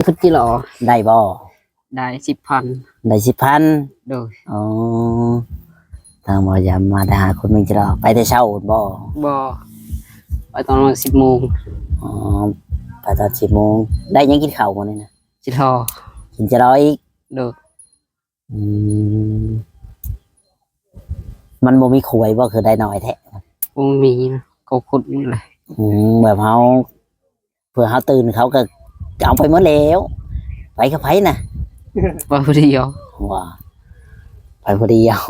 ພຸດຈິລໍ ໄດ້ບໍ່? ໄດ້ສິບພັນ. ໄດ້ສິບພັນ? ໂດຍ. ອໍ ທາງບໍ່ຢາມມາແຕ່ຫາຄຸນມິງຈິລໍ ໄປແຕ່ເຊົ້າພຸ້ນບໍ່? ບໍ່ ໄປຕອນປະມານສິບໂມງ. ອໍ ໄປຕອນສິບໂມງ. ໄດ້ຫຍັງກິນເຂົ້າມື້ນີ້ນະ? ຈິລໍ. ກິນຈິລໍອີກ? ໂດຍ. ອືມ ມັນບໍ່ມີຂວາຍບໍ່ ຄືໄດ້ໜ້ອຍແທ້? ບໍ່ມີນະ ເຂົາຂຸດຢູ່ແຫຼະ. ອືມ ແບບເຮົາ ເພື່ອເຮົາຕື່ນເຂົາກໍເອົາໄປໝົດແລ້ວ. ໄປກັບໃຜນະ? ໄປຜູ້ດຽວ. ວ່າ ໄປຜູ້ດຽວ.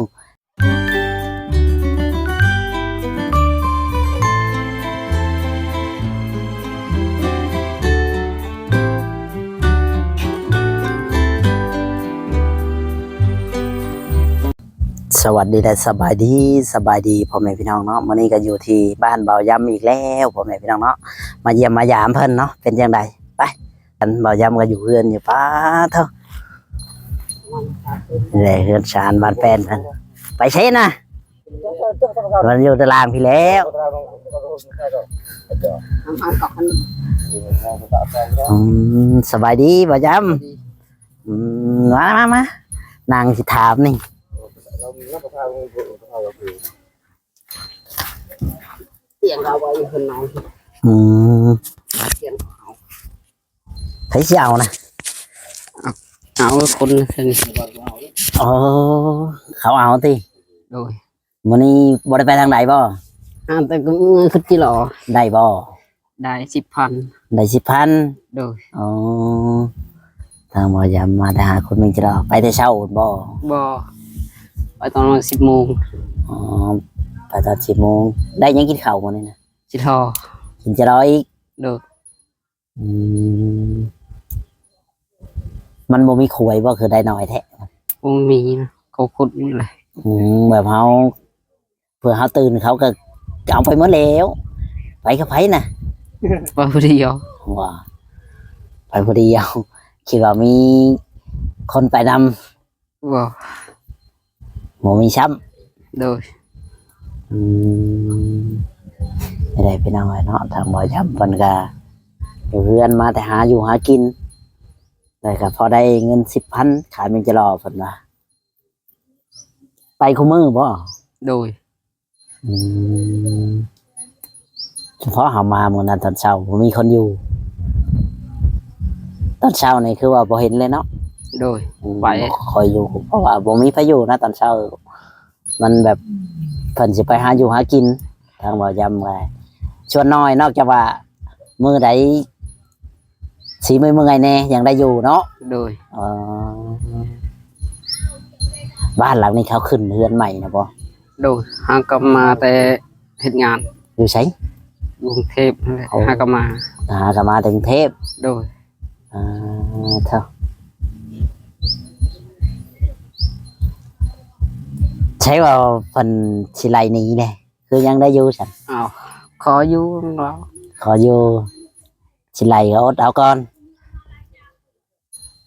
ສະຫວັດດີ ແລະ ສະບາຍດີ ສະບາຍດີພໍ່ແມ່ພີ່ນ້ອງເນາະ. ມື້ນີ້ກໍຢູ່ທີ່ບ້ານບ່າວຢຳອີກແລ້ວ ພໍ່ແມ່ພີ່ນ້ອງເນາະ, ມາຢ້ຽມມາຢາມເພິ່ນເນາະ. ເປັນຈັ່ງໃດ? ໄປ ອັນບ່າວຢຳກໍຢູ່ເຮືອນຢູ່. ປາດໂທ້ ແຫຼະ ເຮືອນຊານບ້ານແປ້ນເພິ່ນ. ໄປໃສນະ? ມັນຢູ່ຕາລ່າງພີ້ແລ້ວ. ອືມ ສະບາຍດີບ່າວຢຳ. ອືມ ມາ ມາ ມາ ນັ່ງຊິຖາມນີ້. ຕຽງເອົາໄວ້ເພິ່ນເອົາ. ອືມ ຕຽງເອົາ. ໃຜຊິເອົານະ? ເອົາ ເອົາຄົນເທິງ. ອໍ ເຂົາເອົາຕິ? ໂດຍ. ມື້ນີ້ບໍ່ໄດ້ໄປທາງໃດບໍ່? ຫາແຕ່ກໍເມືອຂຶ້ນຈິລໍ. ໄດ້ບໍ່? ໄດ້ສິບພັນ. ໄດ້ສິບພັນ? ໂດຍ. ອໍ ທາງບໍ່ຢາມມາແຕ່ຫາຄຸນມິງຈິລໍ ໄປແຕ່ເຊົ້າພຸ້ນບໍ່? ບໍ່ ໄປຕອນປະມານສິບໂມງ. ອໍ ໄປຕອນສິບໂມງ. ໄດ້ຫຍັງກິນເຂົ້າມື້ນີ້ນະ? ຈິລໍ. ກິນຈິລໍອີກ? ໂດຍ. ອືມ ມັນບໍ່ມີຂວາຍບໍ່ ຄືໄດ້ໜ້ອຍແທ້? ບໍ່ມີນະ ເຂົາຂຸດຢູ່ແຫຼະ. ອືມ ແບບເຮົາ ເພື່ອເຮົາຕື່ນເຂົາກໍເອົາໄປໝົດແລ້ວ. ໄປກັບໃຜນະ? ໄປຜູ້ດຽວ. ວ່າ ໄປຜູ້ດຽວ. ຄິດວ່າມີຄົນໄປນຳ. ບໍ່ ບໍ່ມີຊ້ຳ. ໂດຍ. ອືມ ນີ້ແຫຼະພີ່ນ້ອງເອີຍເນາະ, ທາງບ່າວຢຳເພິ່ນກະຢູ່ເຮືອນມາແຕ່ຫາຢູ່ຫາກິນ ແລ້ວກະພໍໄດ້ເງິນສິບພັນ ຂາຍແມງຈະຫຼໍ່ເພິ່ນວ່າ. ໄປຄູ່ມື້ບໍ່? ໂດຍ. ອືມ ສະເພາະເຮົາມາມື້ນັ້ນຕອນເຊົ້າບໍ່ມີຄົນຢູ່, ຕອນເຊົ້ານີ້ຄືວ່າບໍ່ເຫັນເລີຍເນາະ? ໂດຍ. ອືມ ໄປ ບໍ່ຄ່ອຍຢູ່ ເພາະວ່າບໍ່ມີໃຜຢູ່ນະຕອນເຊົ້າ, ມັນແບບເພິ່ນຊິໄປຫາຢູ່ຫາກິນ. ທາງບ່າວຢຳກໍສ່ວນໜ້ອຍ ນອກຈາກວ່າມື້ໃດ ຊິເມື່ອຍໆແດ່ ຍັງໄດ້ຢູ່ເນາະ? ໂດຍ. ອໍ ບ້ານຫຼັງນີ້ເຂົາຂຶ້ນເຮືອນໃໝ່ນະບໍ່? ໂດຍ. ຫາກັບມາແຕ່ເຮັດງານ. ຢູ່ໃສ? ຢູ່ກຸງເທບນັ້ນແຫຼະ. ໂອ້ ຫາກັບມາ ຫາກັບມາແຕ່ກຸງເທບ. ໂດຍ. ອ່າ ເຖົ້າ ໃຊ່ວ່າເພິ່ນຊິໄລ່ໜີແດ່ ຄືຍັງໄດ້ຢູ່ຊັ້ນ? ອ້າວ ຂໍຢູ່ເນາະ ຂໍຢູ່. ຊິໄລ່ກໍອົດເອົາກ່ອນ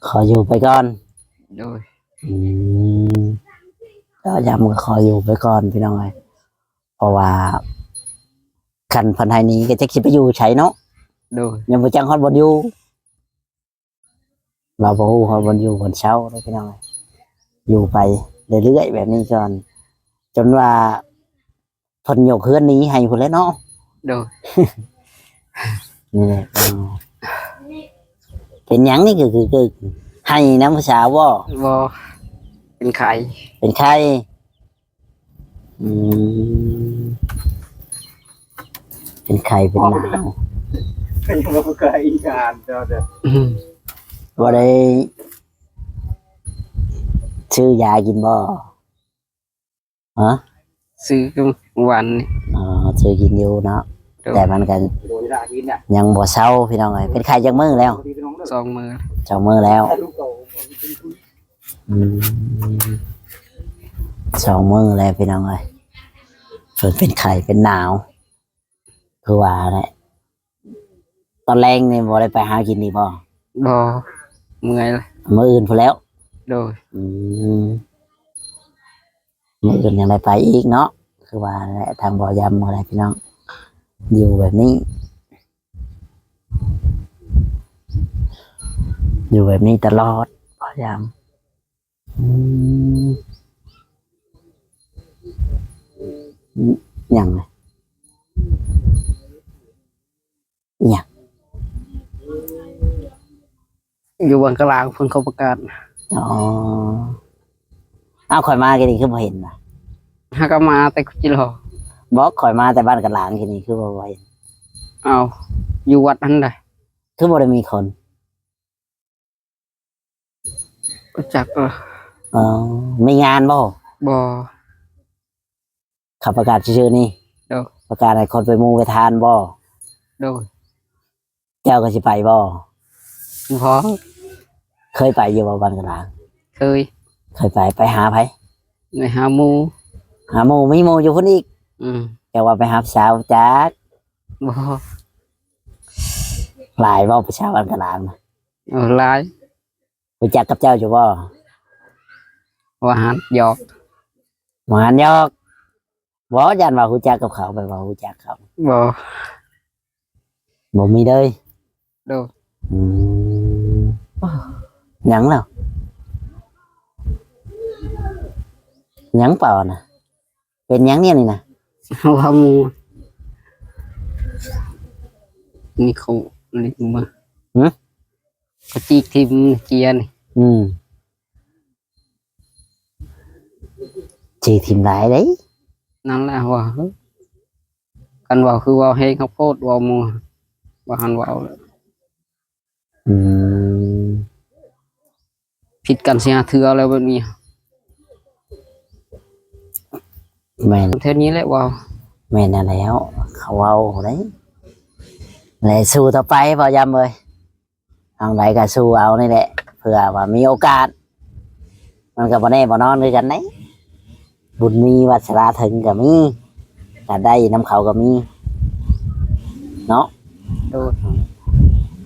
ຂໍຢູ່ໄປກ່ອນ. ໂດຍ. ອືມ ກໍຢາມກໍຂໍຢູ່ໄປກ່ອນພີ່ນ້ອງເອີຍ, ເພາະວ່າຄັນເພິ່ນໃຫ້ໜີກໍຈັກຊິໄປຢູ່ໃສເນາະ? ໂດຍ. ຍັງບໍ່ຈັກຮອດບ່ອນຢູ່, ລາວບໍ່ຮູ້ຮອດບ່ອນຢູ່ບ່ອນເຊົາເດ້ພີ່ນ້ອງເອີຍ, ຢູ່ໄປເລື້ອຍໆແບບນີ້ກ່ອນ ຈົນວ່າ ເພິ່ນຍົກເຮືອນໜີໃຫ້ພຸ້ນແຫຼະເນາະ? ໂດຍ. ນີ້ແຫຼະ ເອີ ເປັນຫຍັງນີ້? ຄື ຄື ຄືໄຫ້ນຳຜູ້ສາວບໍ່? ບໍ່ ເປັນໄຂ້. ເປັນໄຂ້. ອືມ ເປັນໄຂ້ເປັນໜາວ. ອືມ ບໍ່ໄດ້ຊື້ຢາກິນບໍ່? ຮະ? ຊື້ມື້ວານນີ້. ອໍ ຊື້ກິນຢູ່ເນາະ. ໂດຍ. ແຕ່ມັນກໍຍັງບໍ່ເຊົາພີ່ນ້ອງເອີຍ. ເປັນໄຂ້ຈັກມື້ແລ້ວ? ສອງມື້. ສອງມື້ແລ້ວ. ອືມ ສອງມື້ແລ້ວພີ່ນ້ອງເອີຍ, ເພິ່ນເປັນໄຂ້ເປັນໜາວ ຄືວ່າແຫຼະ. ຕອນແລງນີ້ບໍ່ໄດ້ໄປຫາກິນອີກບໍ່? ບໍ່ ເມື່ອຍລະ ມື້ອື່ນພຸ້ນແລ້ວ. ໂດຍ. ອືມ ມື້ອື່ນຍັງໄດ້ໄປອີກເນາະ. ຄືວ່າແຫຼະ ທາງບໍ່ຢາມບໍ່ໄດ້ພີ່ນ້ອງ ຢູ່ແບບນີ້. ຢູ່ແບບນີ້ຕະຫຼອດ ພະຍາຍາມ ອືມ ຫຍັງ ຫຍັງ? ຢູ່ບ້ານກະລາງເພິ່ນເຂົາປະກາດ. ອໍ ເອົາ ຂ້ອຍມາກີ້ນີ້ຄືບໍ່ເຫັນນະ? ຫາກະມາແຕ່ກຸຈິລໍ. ບໍ່ ຂ້ອຍມາແຕ່ບ້ານກະລາງກີ້ນີ້ຄືບໍ່ເຫັນ? ເອົາ ຢູ່ວັດຫັ້ນໃດ ຄືບໍ່ໄດ້ມີຄົນ? ບໍ່ຈັກ. ອໍ ມີງານບໍ່? ບໍ່. ເຂົາປະກາດຊື່ໆນີ້? ໂດຍ. ປະກາດໃຫ້ຄົນໄປໝູ່ໄປທານບໍ່? ໂດຍ. ເຈົ້າກໍຊິໄປບໍ່? ບໍ່. ເຄີຍໄປຢູ່ບໍ່ບ້ານກະລາງ? ເຄີຍ. ເຄີຍໄປ. ໄປຫາໃຜ? ໄປຫາໝູ່. ຫາໝູ່? ມີໝູ່ຢູ່ພຸ້ນອີກ? ອືມ. ເຈົ້າວ່າໄປຫາຜູ້ສາວຈັກ? ບໍ່. ຫຼາຍບໍ່ຜູ້ສາວບ້ານກະລາງນະ? ເອີ ຫຼາຍ. ຮູ້ຈັກກັບເຈົ້າຢູ່ບໍ່? ວ່າຫັ້ນຫຍອກ. ວ່າຫັ້ນຫຍອກ. ບໍ່ ຢ້ານວ່າຮູ້ຈັກກັບເຂົາ ແບບວ່າຮູ້ຈັກເຂົາ. ບໍ່. ບໍ່ມີເລີຍ? ໂດຍ. ອືມ. ຫຍັງລະ? ຫຍັງເປົ່ານະ? ເປັນຫຍັງແນວນີ້ນະ? ເວົ້າໝູ່ ນີ້ເຂົາ ນີ້ມາ. ຫື? ເຂົາຈີກຖິ້ມເຈຍນີ້. ອືມ. ຈີກຖິ້ມຫຼາຍເດ້. ນັ້ນແຫຼະວ່າ ຄັນເວົ້າຄືເວົ້າແຮງຄັກໂພດ ເວົ້າໝູ່ ບໍ່ທັນເວົ້າແລ້ວ. ອືມ. ຜິດກັນສີ່ຫ້າເທື່ອແລ້ວແບບນີ້. ແມ່ນ. ເທື່ອນີ້ແຫຼະເວົ້າ. ແມ່ນຫັ້ນແຫຼ້ວ ເຂົາເວົ້າໄດ໋. ແລະ ສູ້ຕໍ່ໄປ ເວົ້າຢາມເອີຍ. ທາງໃດກໍສູ້ເອົານີ້ແຫຼະ ເພື່ອວ່າມີໂອກາດ ມັນກໍບໍ່ແນ່ບໍ່ນອນຄືກັນເດ້. ບຸນມີວາສະໜາເຖິງກໍມີ ກະໄດ້ນຳເຂົາກໍມີເນາະ. ໂດຍ.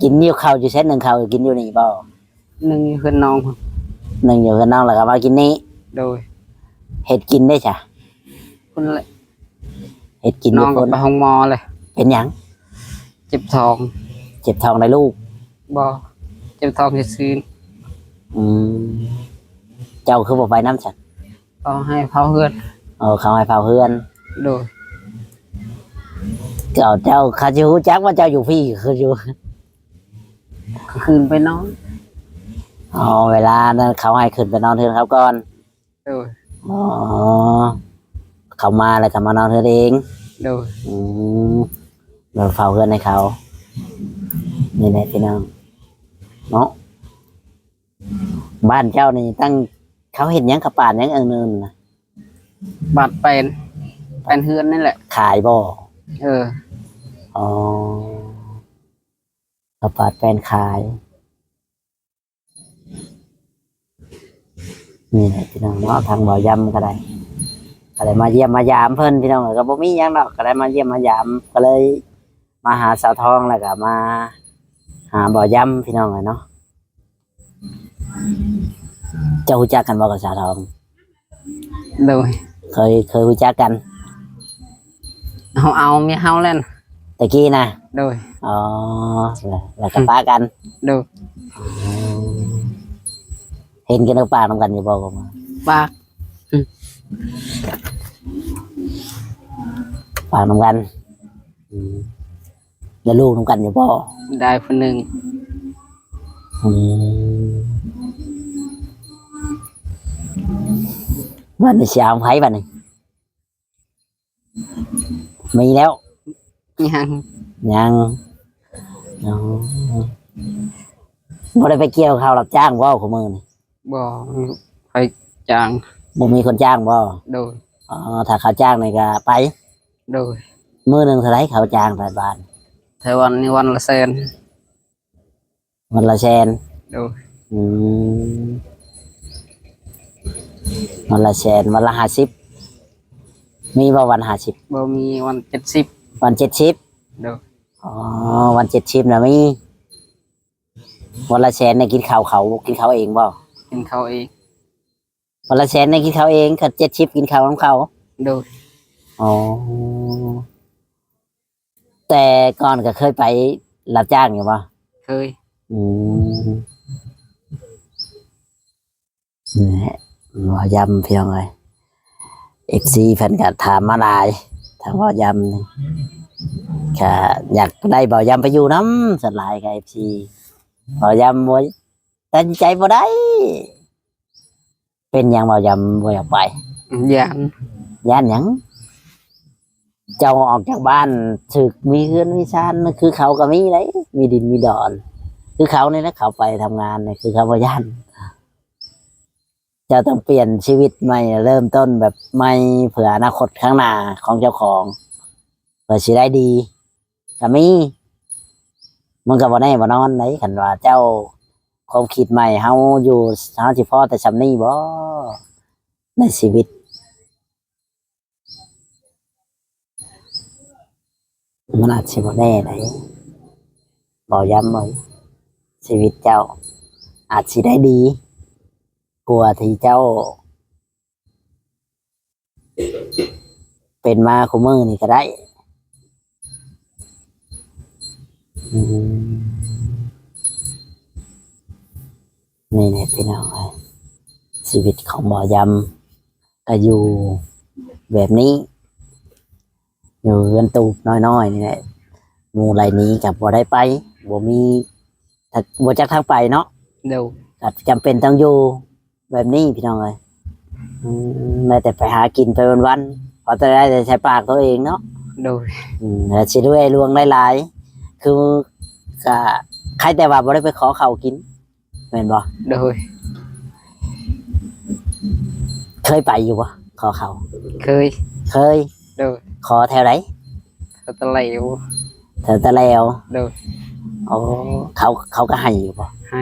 ກິນຢູ່ເຂົ້າຢູ່ໃສ? ໜຶ້ງເຂົ້າກິນຢູ່ນີ້ບໍ່? ໜຶ້ງຢູ່ເຮືອນນ້ອງ. ໜຶ້ງຢູ່ເຮືອນນ້ອງແລ້ວກໍມາກິນນີ້. ໂດຍ. ເຮັດກິນໄດ້ຊະ? ພຸ້ນແຫຼະ ເຮັດກິນຢູ່ພຸ້ນ. ນ້ອງກໍໄປໂຮງໝໍເລີຍ. ເປັນຫຍັງ? ເຈັບທ້ອງ. ເຈັບທ້ອງໄດ້ລູກ? ບໍ່ ເຈັບທ້ອງຊື່ໆ. ອືມ. ເຈົ້າຄືບໍ່ໄປນຳຊັ້ນ? ເຂົາໃຫ້ເຝົ້າເຮືອນ. ເອີ ເຂົາໃຫ້ເຝົ້າເຮືອນ. ໂດຍ. ເຈົ້າ ເຈົ້າ ເຂົາຊິຮູ້ຈັກວ່າເຈົ້າຢູ່ພີ້ຄືຢູ່ ຄືນໄປນອນ. ອໍ ເວລານັ້ນເຂົາໃຫ້ຂຶ້ນໄປນອນເຮືອນເຂົາກ່ອນ. ໂດຍ. ອໍ ເຂົາມາແລ້ວກໍມານອນເຮືອນເອງ. ໂດຍ. ອືມ. ເຝົ້າເຮືອນໃຫ້ເຂົາ ນີ້ແຫຼະພີ່ນ້ອງເນາະ. ບ້ານເຈົ້ານີ້ຕັ້ງ ເຂົາເຮັດຫຍັງ ເຂົາປາດຫຍັງອັນນັ້ນນະ? ບາດແປນ ແປນເຮືອນນີ້ແຫຼະ. ຂາຍບໍ່? ເອີ. ອໍ ເຂົາປາດແປນຂາຍ. ນີ້ແຫຼະພີ່ນ້ອງເນາະ ທາງບ່າວຢຳກໍໄດ້ ກໍໄດ້ມາຢ້ຽມມາຢາມເພິ່ນພີ່ນ້ອງເອີຍ. ກໍບໍ່ມີຫຍັງດອກ ກໍໄດ້ມາຢ້ຽມມາຢາມ ກໍເລີຍມາຫາສາວທອງ ແລ້ວກໍມາຫາບ່າວຢຳພີ່ນ້ອງເອີຍເນາະ. ເຈົ້າຮູ້ຈັກກັນບໍ່ກັບສາວທອງ? ໂດຍ. ເຄີຍ ເຄີຍຮູ້ຈັກກັນ? ເຮົາເອົາເມຍເຮົາແລ້ວ. ແຕ່ກີ້ນະ? ໂດຍ. ອໍ ແລ້ວ ແລ້ວກໍປະກັນ? ໂດຍ. ເຫັນກັນ ປາກນຳກັນຢູ່ບໍ່? ປາກ ປາກນຳກັນ. ອືມ. ໄດ້ລູກນຳກັນຢູ່ບໍ່? ໄດ້ຜູ້ໜຶ່ງ. ອືມ. ບັດນີ້ຊິເອົາໃຜບັດນີ້? ມີແລ້ວ? ຍັງ. ຍັງ. ອໍ. ບໍ່ໄດ້ໄປກ່ຽວເຂົ້າຮັບຈ້າງບໍ່ ຄູ່ມື້ນີ້? ບໍ່ມີໃຜຈ້າງ. ບໍ່ມີຄົນຈ້າງບໍ່? ໂດຍ. ອໍ ຖ້າເຂົາຈ້າງນີ້ກໍໄປ? ໂດຍ. ມື້ໜຶ່ງເທົ່າໃດເຂົາຈ້າງໄປບ້ານ? ແຖວບ້ານນີ້ວັນລະແສນ. ວັນລະແສນ? ໂດຍ. ອືມ. ວັນລະແສນ ວັນລະຫ້າສິບ ມີບໍ່ວັນຫ້າສິບ? ບໍ່ມີ. ວັນເຈັດສິບ. ວັນເຈັດສິບ? ໂດຍ. ອໍ ວັນເຈັດສິບນະມີ. ວັນລະແສນນີ້ກິນເຂົ້າເຂົາ ກິນເຂົ້າເອງບໍ່? ກິນເຂົ້າເອງ. ວັນລະແສນນີ້ກິນເຂົ້າເອງ ຄັນເຈັດສິບກິນເຂົ້ານຳເຂົາ? ໂດຍ. ອໍ ແຕ່ກ່ອນກໍເຄີຍໄປຮັບຈ້າງຢູ່ບໍ່? ເຄີຍ. ອືມ. ນີ້ແຫຼະ ເວົ້າຢາມ ພີ່ນ້ອງເອີຍ ເອັຟຊີເພິ່ນກໍຖາມມາຫຼາຍ ທາງເວົ້າຢາມນີ້ ກໍຢາກໄດ້ເວົ້າຢາມໄປຢູ່ນຳ ສ່ວນຫຼາຍກໍເອັຟຊີ ເວົ້າຢາມບໍ່ ຕັດສິນໃຈບໍ່ໄດ້. ເປັນຫຍັງເວົ້າຢາມບໍ່ຢາກໄປ? ຢ້ານ. ຢ້ານຫຍັງ? ເຈົ້າອອກຈາກບ້ານ ຖືກມີເຮືອນມີຊານ ຄືເຂົາກໍມີເດ້ ມີດິນມີດອນ ຄືເຂົານີ້ແຫຼະ ເຂົາໄປທຳງານນີ້ ຄືເຂົາບໍ່ຢ້ານ. ເຈົ້າຕ້ອງປ່ຽນຊີວິດໃໝ່ ເລີ່ມຕົ້ນແບບໃໝ່ ເພື່ອອະນາຄົດຂ້າງໜ້າຂອງເຈົ້າຂອງ ເພື່ອຊິໄດ້ດີ ກໍມີ. ມັນກໍບໍ່ແນ່ບໍ່ນອນໃດ໋ ຄັນວ່າເຈົ້າ ຄວາມຄິດໃໝ່ ເຮົາຢູ່ ເຮົາຊິພໍແຕ່ສ່ຳນີ້ບໍ່ໃນຊີວິດ? ມັນອາດຊິບໍ່ແນ່ໃດ໋ ເວົ້າຢ້ຳເບິ່ງ ຊີວິດເຈົ້າອາດຊິໄດ້ດີກວ່າທີ່ເຈົ້າເປັນມາຄູ່ມື້ນີ້ກໍໄດ້. ອືມ ນີ້ແຫຼະພີ່ນ້ອງເອີຍ ຊີວິດຂອງໝໍຢຳ ກໍຢູ່ແບບນີ້ ຢູ່ເຮືອນຕູບນ້ອຍໆນີ້ແຫຼະ ໝູ່ໄລ່ໜີກໍບໍ່ໄດ້ໄປ ບໍ່ມີ ບໍ່ຈັກທາງໄປເນາະ. ໂດຍ. ກໍຈຳເປັນຕ້ອງຢູ່ແບບນີ້ພີ່ນ້ອງເອີຍ. ອືມ ໄດ້ແຕ່ໄປຫາກິນໄປວັນໆ ເພາະແຕ່ໄດ້ແຕ່ໃສ່ປາກຕົວເອງເນາະ. ໂດຍ. ອືມ ແລ້ວຊິລວຍລວງຫຼາຍໆ ຄື ກະໃຄແຕ່ວ່າບໍ່ໄດ້ໄປຂໍເຂົ້າກິນ ແມ່ນບໍ່? ໂດຍ. ເຄີຍໄປຢູ່ບໍ່? ຂໍເຂົ້າ. ເຄີຍ. ເຄີຍ. ໂດຍ. ຂໍແຖວໃດ? ແຖວຕະແຫຼວ. ແຖວຕະແຫຼວ. ໂດຍ. ໂອ້ ເຂົາ ເຂົາກໍໃຫ້ຢູ່ບໍ່? ໃຫ້.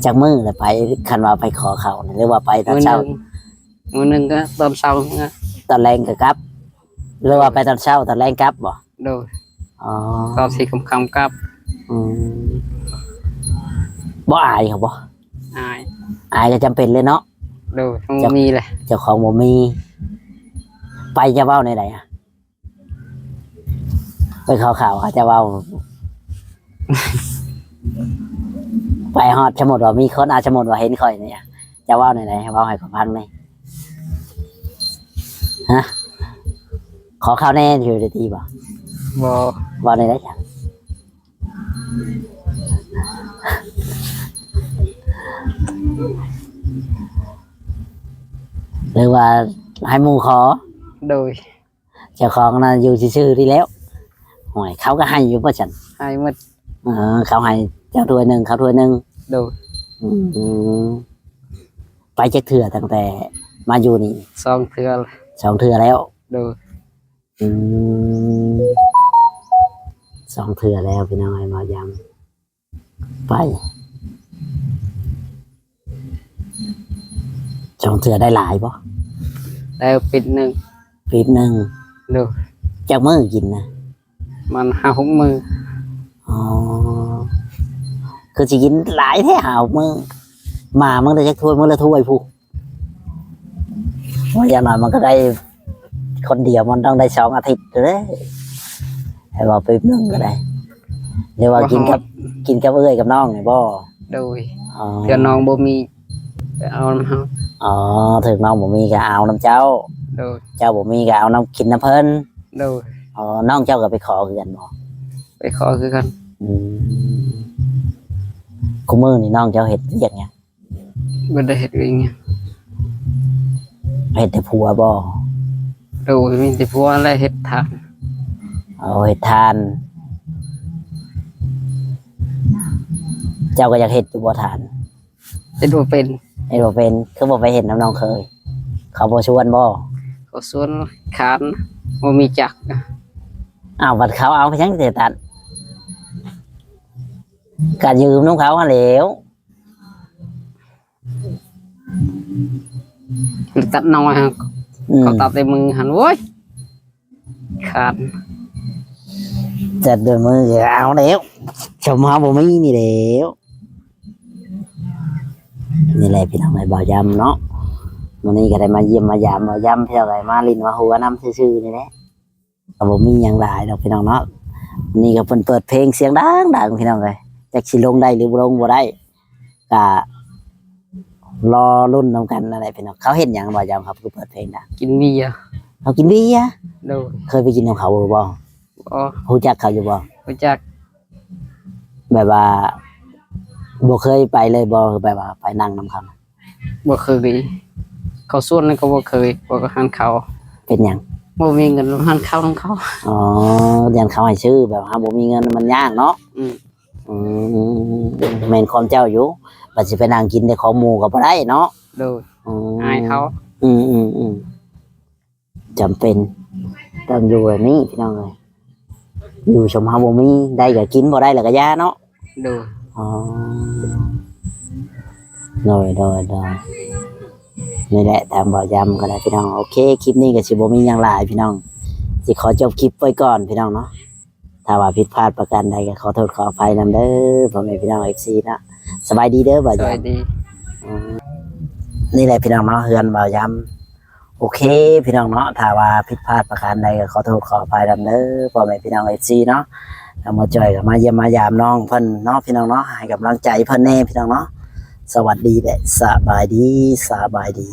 ຈັກມື້ລະໄປ ຄັນວ່າໄປຂໍເຂົ້າ ຫຼືວ່າໄປຕອນເຊົ້າ? ມື້ໜຶ່ງ ມື້ໜຶ່ງກໍຕອນເຊົ້າ ຕອນແລງກໍກັບ ຫຼືວ່າໄປຕອນເຊົ້າ ຕອນແລງກັບບໍ່? ໂດຍ. ອໍ ຕອນສີ່ຄ່ຳໆກັບ. ອືມ ບໍ່ອາຍເຂົາບໍ່? ອາຍ. ອາຍກໍຈຳເປັນເລີຍເນາະ. ໂດຍ. ບໍ່ມີແຫຼະ ເຈົ້າຂອງບໍ່ມີ ໄປຈະເວົ້າແນວໃດອະ? ໄປຂໍເຂົ້າ ອາດຈະເວົ້າ ໄປຮອດ ສົມມຸດວ່າມີຄົນ ອາ ສົມມຸດວ່າເຫັນຂ້ອຍນີ້ ຈະເວົ້າແນວໃດ? ເວົ້າໃຫ້ຂ້ອຍຟັງແດ່. ຮະ? ຂໍເຂົ້າແດ່ ຢູ່ດີໆບໍ່? ບໍ່. ເວົ້າແນວໃດຊັ້ນ? ຫຼືວ່າໃຫ້ໝູ່ຂໍ? ໂດຍ. ເຈົ້າຂອງນະຢູ່ຊື່ໆນີ້ແລ້ວ. ໂອ້ຍ ເຂົາກໍໃຫ້ຢູ່ບໍ່ຊັ້ນ? ໃຫ້ໝົດ. ເອີ ເຂົາໃຫ້ເຈົ້າຖ້ວຍໜຶ່ງ ເຂົາຖ້ວຍໜຶ່ງ. ໂດຍ. ອືມ ໄປຈັກເທື່ອຕັ້ງແຕ່ມາຢູ່ນີ້? ສອງເທື່ອ. ສອງເທື່ອແລ້ວ? ໂດຍ. ອືມ ສອງເທື່ອແລ້ວພີ່ນ້ອງເອີຍ ມາຢາມ. ໄປ ສອງເທື່ອໄດ້ຫຼາຍບໍ່? ໄດ້ປີບໜຶ່ງ. ປີບໜຶ່ງ. ໂດຍ. ຈັກມື້ກິນນະ? ມັນຫ້າຫົກມື້. ອໍ ຄືຊິກິນຫຼາຍແທ້ ຫ້າຫົກມື້. ໝາມຶງໄດ້ຈັກຖ້ວຍ? ມື້ລະຖ້ວຍພຸ້ນ. ວ່າຢ່າງໜ້ອຍມັນກໍໄດ້ ຄົນດຽວມັນຕ້ອງໄດ້ສອງອາທິດເດ້ ໃຫ້ເວົ້າປີບໜຶ່ງກໍໄດ້. ຫຼືວ່າກິນກັບ ກິນກັບເອື້ອຍກັບນ້ອງນີ້ບໍ່? ໂດຍ. ອໍ ເທື່ອນ້ອງບໍ່ມີ ໄປເອົານຳເຮົາ. ອໍ ເຖິງນ້ອງບໍ່ມີກໍເອົານຳເຈົ້າ. ໂດຍ. ເຈົ້າບໍ່ມີກໍເອົານຳ ກິນນຳເພິ່ນ. ໂດຍ. ອໍ ນ້ອງເຈົ້າກໍໄປຂໍຄືກັນບໍ່? ໄປຂໍຄືກັນ. ອືມ ຄູ່ມື້ນີ້ນ້ອງເຈົ້າເຮັດວຽກຫຍັງ? ບໍ່ໄດ້ເຮັດວຽກຫຍັງ. ເຮັດແຕ່ຜົວບໍ່? ໂດຍ ມີແຕ່ຜົວແຫຼະເຮັດທານ. ໂອ້ ເຮັດທານ. ເຈົ້າກໍຢາກເຮັດຢູ່ບໍ່ທານ? ເຮັດບໍ່ເປັນ. ເຮັດບໍ່ເປັນ. ຄືບໍ່ໄປເຮັດນຳນ້ອງເຂີຍ? ເຂົາບໍ່ຊວນບໍ່? ເຂົາຊວນຂານ ບໍ່ມີຈັກ. ອ້າວ ບັດເຂົາເອົາໄປຫຍັງແຕ່ຕັດ? ກໍຢືມນຳເຂົາຫັ້ນແຫຼ້ວ. ຕັດນ້ອຍຫັ້ນ ອືມ ເຂົາຕັດແຕ່ມືຫັ້ນ ໂອ້ຍ ຂາດ. ຕັດແຕ່ມືກໍເອົາແລ້ວ ຊົມເຮົາບໍ່ມີນີ້ແລ້ວ. ນີ້ແຫຼະພີ່ນ້ອງເອີຍ ບ່າວຢຳເນາະ ມື້ນີ້ກໍໄດ້ມາຢ້ຽມມາຢາມບ່າວຢຳ ເພື່ອໄດ້ມາຫຼິ້ນມາຫົວນຳຊື່ໆນີ້ແຫຼະ. ກໍບໍ່ມີຫຍັງຫຼາຍດອກພີ່ນ້ອງເນາະ. ນີ້ກໍເພິ່ນເປີດເພງສຽງດັງໆ ພີ່ນ້ອງເອີຍ ຈັກຊິລົງໄດ້ຫຼືບໍ່ລົງບໍ່ໄດ້ ກະ ລໍລຸ້ນນຳກັນນັ້ນແຫຼະພີ່ນ້ອງ. ເຂົາເຮັດຫຍັງບໍ່ ຍາມເຂົາຄືເປີດເພງນະ? ກິນເບຍ. ເຂົາກິນເບຍ? ໂດຍ. ເຄີຍໄປກິນນຳເຂົາຢູ່ບໍ່? ບໍ່. ຮູ້ຈັກເຂົາຢູ່ບໍ່? ຮູ້ຈັກ. ແບບວ່າບໍ່ເຄີຍໄປເລີຍບໍ່? ແບບວ່າໄປນັ່ງນຳເຂົານະ? ບໍ່ເຄີຍ. ເຂົາຊວນແລ້ວກໍບໍ່ເຄີຍ ບໍ່ກໍຫັນເຂົາ. ເປັນຫຍັງ? ບໍ່ມີເງິນຫັນເຂົານຳເຂົາ. ອໍ ຢ້ານເຂົາໃຫ້ຊື້ ແບບເຮົາບໍ່ມີເງິນມັນຍາກເນາະ. ອືມ. ອືມ ແມ່ນຄວາມເຈົ້າຢູ່ ບັດຊິໄປນັ່ງກິນແຕ່ຂອງໝູ່ກໍບໍ່ໄດ້ເນາະ. ໂດຍ. ອືມ ອາຍເຂົາ. ອືມໆໆ ຈຳເປັນຕ້ອງຢູ່ແບບນີ້ພີ່ນ້ອງເອີຍ. ຢູ່ຊົມເຮົາບໍ່ມີ ໄດ້ກໍກິນ ບໍ່ໄດ້ແລ້ວກໍຢ່າເນາະ. ໂດຍ. ອໍ ໂດຍໆໆ ນີ້ແຫຼະ ທາງບ່າວຢຳກໍໄດ້ພີ່ນ້ອງ. ໂອເຄ ຄລິບນີ້ກໍຊິບໍ່ມີຫຍັງຫຼາຍພີ່ນ້ອງ ຊິຂໍຈົບຄລິບໄວ້ກ່ອນພີ່ນ້ອງເນາະ. ຖ້າວ່າຜິດພາດປະການໃດກໍຂໍໂທດຂໍອະໄພນຳເດີ ພໍ່ແມ່ພີ່ນ້ອງເອັຟຊີເນາະ. ສະບາຍດີເດີບ່າວຢຳ. ສະບາຍດີ. ອືມ ນີ້ແຫຼະພີ່ນ້ອງເນາະ ເຮືອນບ່າວຢຳ. ໂອເຄພີ່ນ້ອງເນາະ ຖ້າວ່າຜິດພາດປະການໃດກໍຂໍໂທດຂໍອະໄພນຳເດີ ພໍ່ແມ່ພີ່ນ້ອງເອັຟຊີເນາະ. ທາງບ່າວຈ້ອຍກໍມາຢ້ຽມມາຢາມນ້ອງເພິ່ນເນາະ ພີ່ນ້ອງເນາະ ໃຫ້ກຳລັງໃຈເພິ່ນແດ່ພີ່ນ້ອງເນາະ. ສະຫວັດດີ ແລະ ສະບາຍດີ ສະບາຍດີ.